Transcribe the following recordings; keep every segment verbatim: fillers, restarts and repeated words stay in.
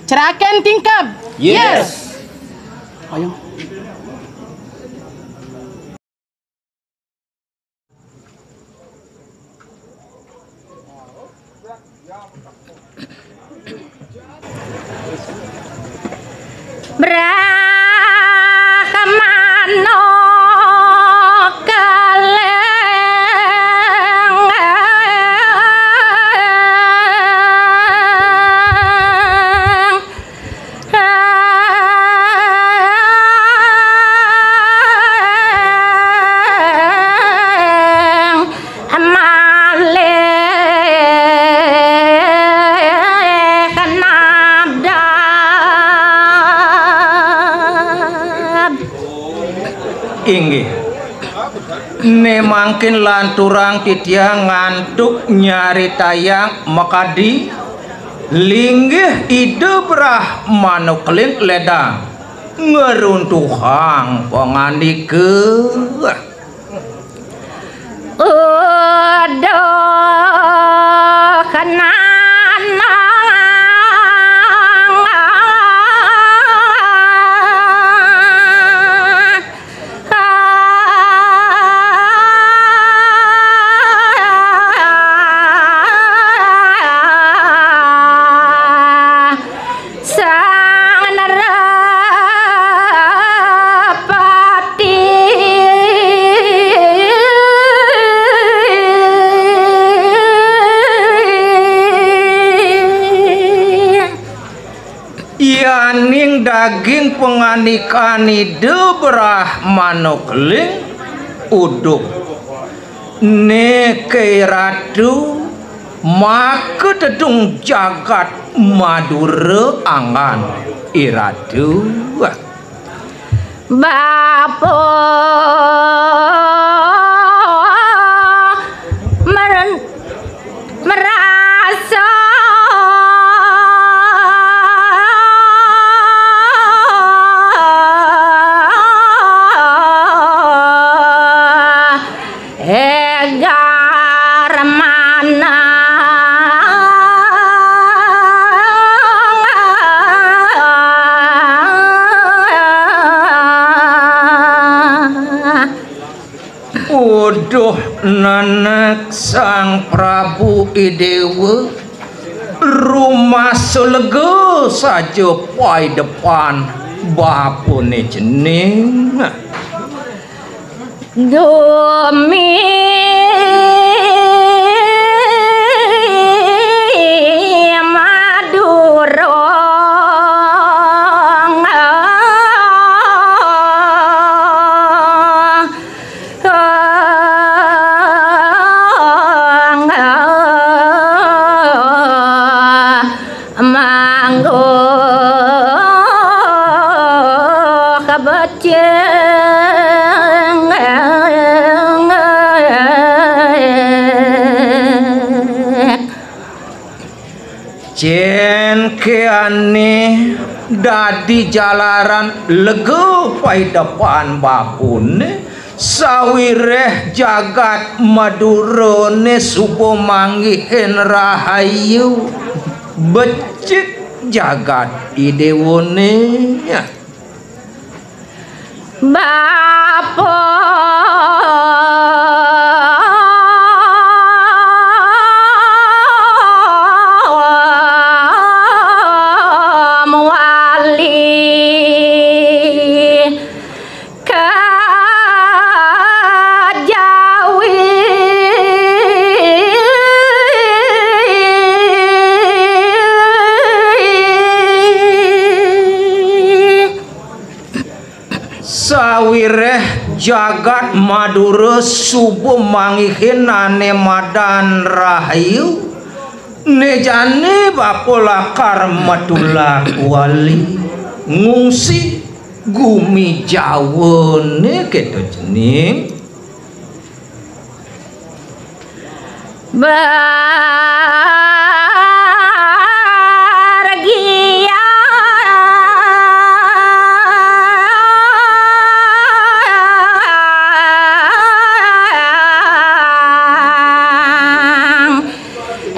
Ceraken tingkeb. Yes. Ayo. Brahmana kaleng. Malih nadab. Inggih. Né mangkin lanturang titiang ngantuk nyaritayang makadi, linggih Ida Brahmana Keling ledang ngruntuhang pangandika. Uduh kananang. Sang Narapati. Yaning daging pangandikan Ida Brahmana Keling, uduh. Niki Ratu, maka tedung jagat Madura anggan, I Ratu. Bapa meren-, merasa Egar manah. Uduh, nanak Sang Prabu Idewa, rumasa lega saja paidepan bapané cening. Gumi Madura. Manggo kabeceng. Cén ké ané dadi jalaran lega paidepan bapané, sawiréh jagat Madurané suba manggihin rahayu, becik jagat Idéwané. Bapa mawali ka Jawi. Sawiréh jagat Madura suba manggihin ané madan rahayu, né jani bapa lakar matulak wali ngungsi gumi Jawané kéto cening. Bergiang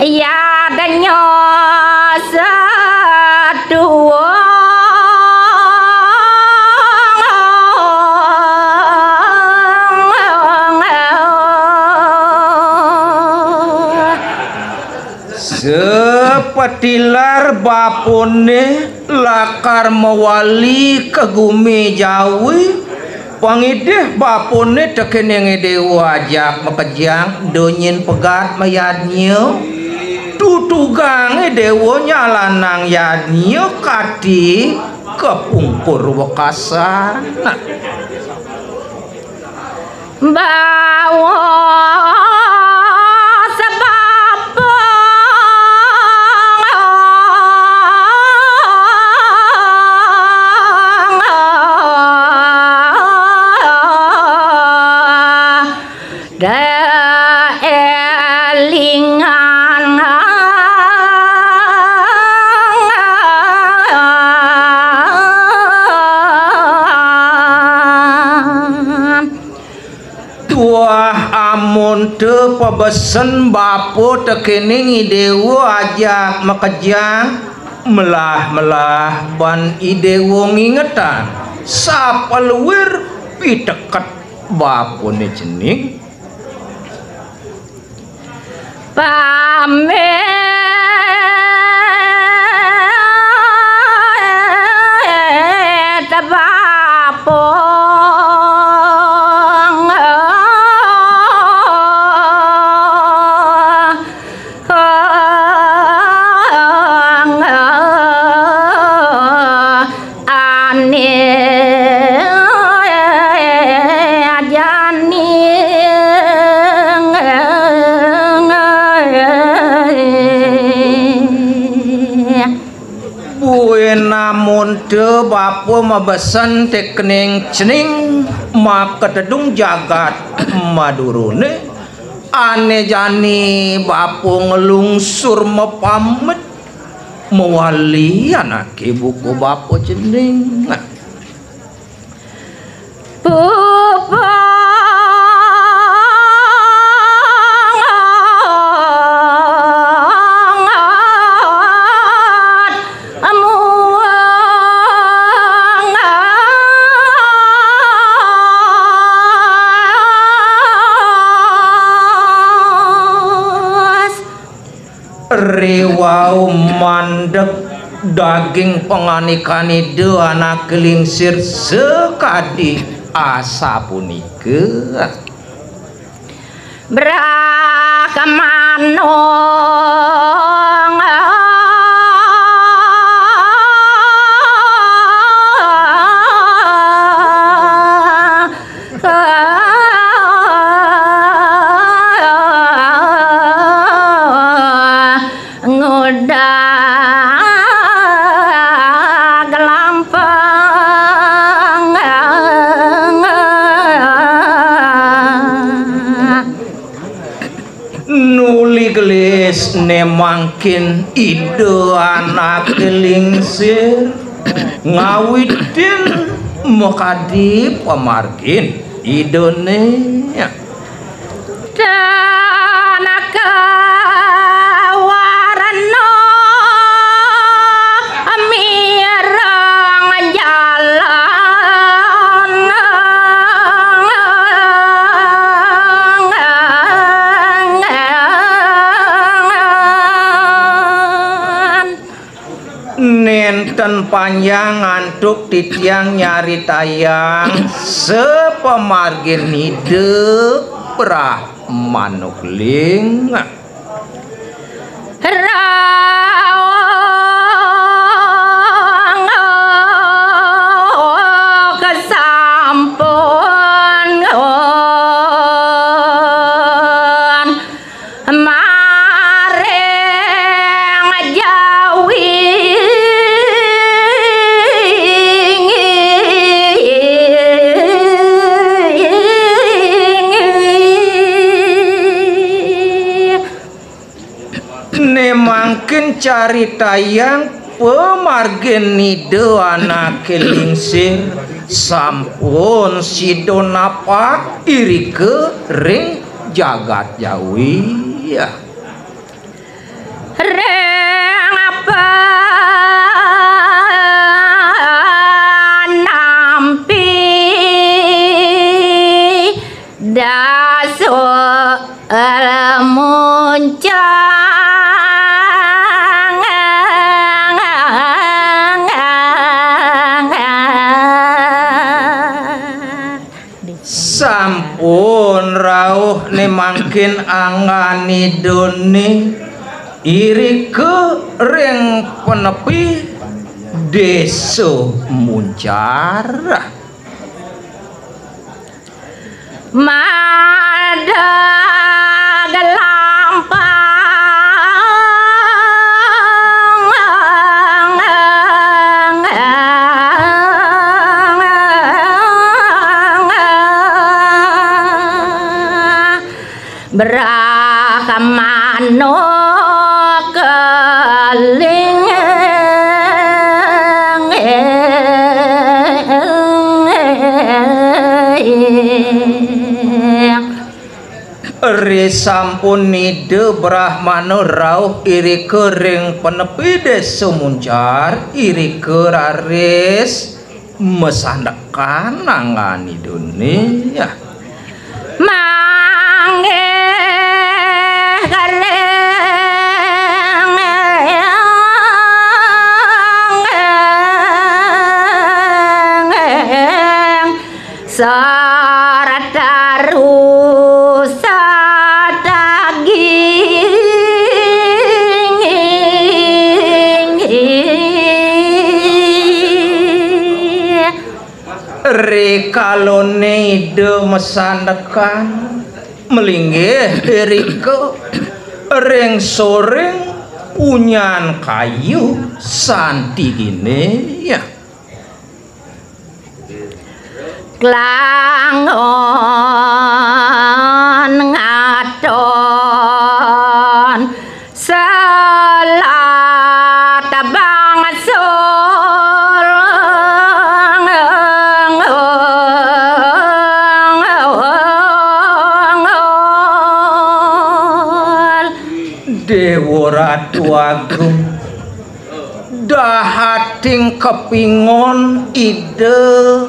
ya danyo Sapatilar bapané lakar mawali ka gumi Jawi, pangidih bapané tekéning I Déwa ajak makejang, da nyén pegat mayadnya. Tutugang I Déwa nyalanang yadnya kanti ka pungkur wekasan. Bawa sebab Tuah amonta pabesen bapa tekéning I Déwa ajak makejang, melah-melah ban I Déwa ngingetang sapaluir piteket bapané cening. Pamit bapa ané jani. Buin amonta bapa mabesen tekéning cening, makatedung jagat Madurané, ané jani bapa nglungsur mapamit mawali anaké buka bapa cening. Pupung Riwau mandeg daging pangandikan Ida Anaké Lingsir sakadi asapunika. Brahmana ngudag lampeng. Nuli gelis né mangkin Ida Anaké Lingsir ngawitin makadi pamargin Idané. Tanaka warna mireng jalan. Nénten panjang antuk titiang nyaritayang sapamargin Ida Brahmana Keling. Rauh kesampun maring Jawi. Né mangkin caritayang pamargin Ida Anaké Lingsir sampun sida napak irika ring jagat Jawi. Ring panampi dasu muncak. Rauh né mangkin anggan Idané irika ring panepi Désa Muncar. Madeg lampah Brahmana keling. Risampun Ida Brahmana rauh irika ring panepi Désa Muncar, irika raris masandekan anggan Idané. Manggih kering sarta rusak daging. Rikalané Ida masandekan, malinggih irika ring soring punyan kayu santiginé. Klangon ngaton selat bangsul. Déwa Ratu Agung, dahating kapingon Ida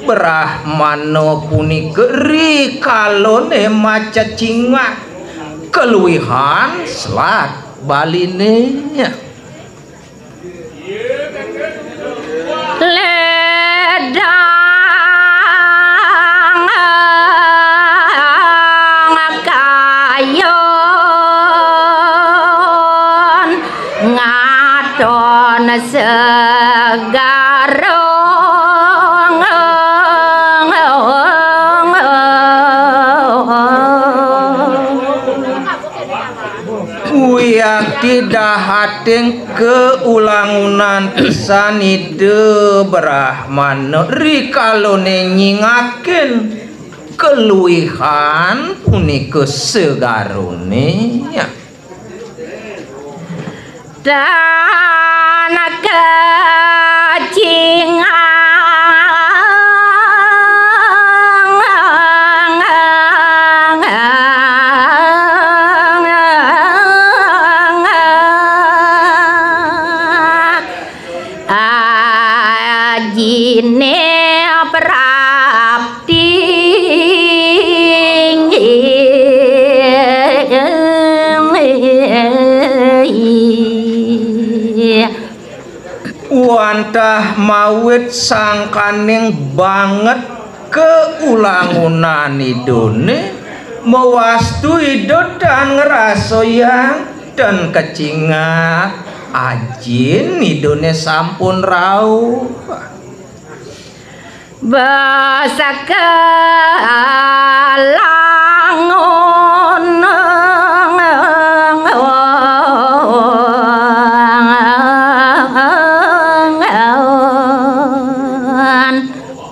Brahmana punika rikalané macecingak kaluihan selat Baliné. Ledang kayon ngaton segara. Wiakti dahating kaulangunan pisan Ida Brahmana rikalané nyingakin kaluihan punika segarané. Tan kacingak ajiné prapti. Wantah mawit sangkaning banget kaulangunan Idané, mawastu Ida tan ngrasayang, tan kacingak ajin Idané sampun rauh. Basa kalangon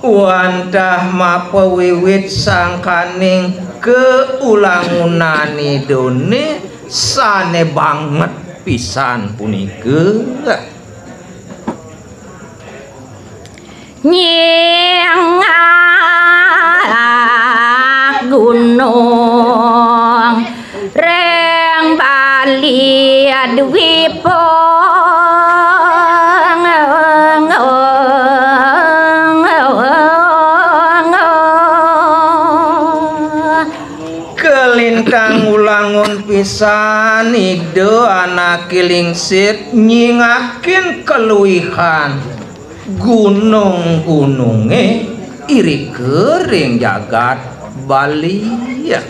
wantah mapawiwit sangkaning kaulangunan Idané sané banget pisan punika. Nyingak gunung ring Bali Dwipa. Kalintang ulangun pisan Ida Anaké Lingsir nyingakin kaluihan gunung-gunungé irika ring jagat Bali ya.